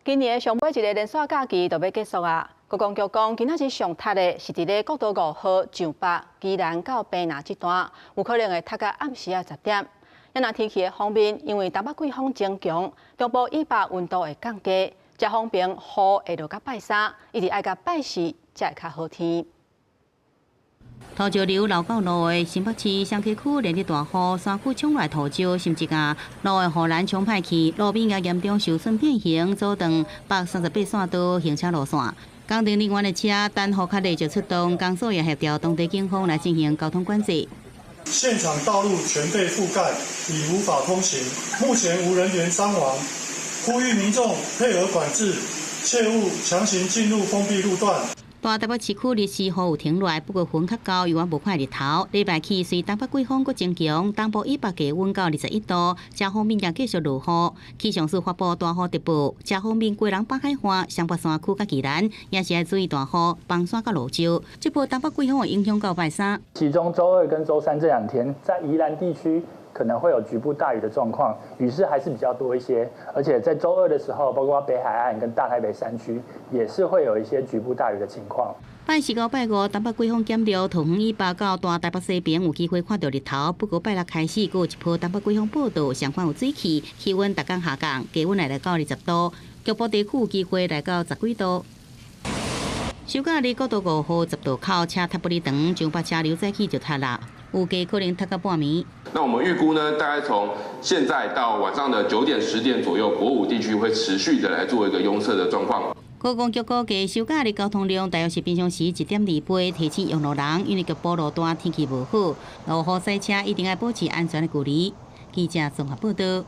今年上尾一个連續假期就欲結束啊！觀光局講，今仔日上塞的是佇咧國道五號上北宜蘭到屏南這段，有可能會塞到暗時仔10點。啊若天氣的方面，因為東北季風增強，中部以北溫度會降低，遮方面雨會落到拜三，一直愛到拜四才會較好天。土石流流到路的新北市雙溪區連日大雨，山區衝來土石，甚至共路的護欄沖歹去，路面也嚴重受損變形，阻斷138線道行車路線。工程人員的車等雨較熱就出動，公所也協調當地警方來進行交通管制。現場道路全被覆蓋，已無法通行。目前無人員傷亡，呼籲民眾配合管制，切勿強行進入封閉路段。大台北市區日時雨有停落來，不過雲較厚，猶原無看日頭。禮拜起隨東北季風閣增強，東部以北低溫到21度，遮方面也繼續落雨。氣象署發布大雨特報，遮方面基隆北海岸、雙北山區佮宜蘭也是愛注意大雨、崩山佮落石。這波東北季風會影響到拜三。其中週二跟週三這兩天，在宜蘭地區可能會有局部大雨的狀況，雨勢還是比較多一些。而且在週二的時候，包括北海岸跟大台北山區，也是會有一些局部大雨的情況。拜四到拜五，東北季風減弱，桃園以北到大台北西邊有機會看到日頭。不過拜六開始，閣有一波東北季風報到，相款有水汽，氣溫逐工下降，低溫來到20度，局部地區有機會來到十幾度。休假日國道五號十道口車塞不離長，上北車流早起就塞啦，預計可能塞到半暝。那我們預估呢，大概從現在到晚上的9點10點左右，國五地區會持續的來做一個擁塞的狀況。觀光局估計休假日交通量大約是平常時1.2倍，提醒用路人，因為局部路段天氣無好，落雨賽車一定愛保持安全的距離。記者綜合報道。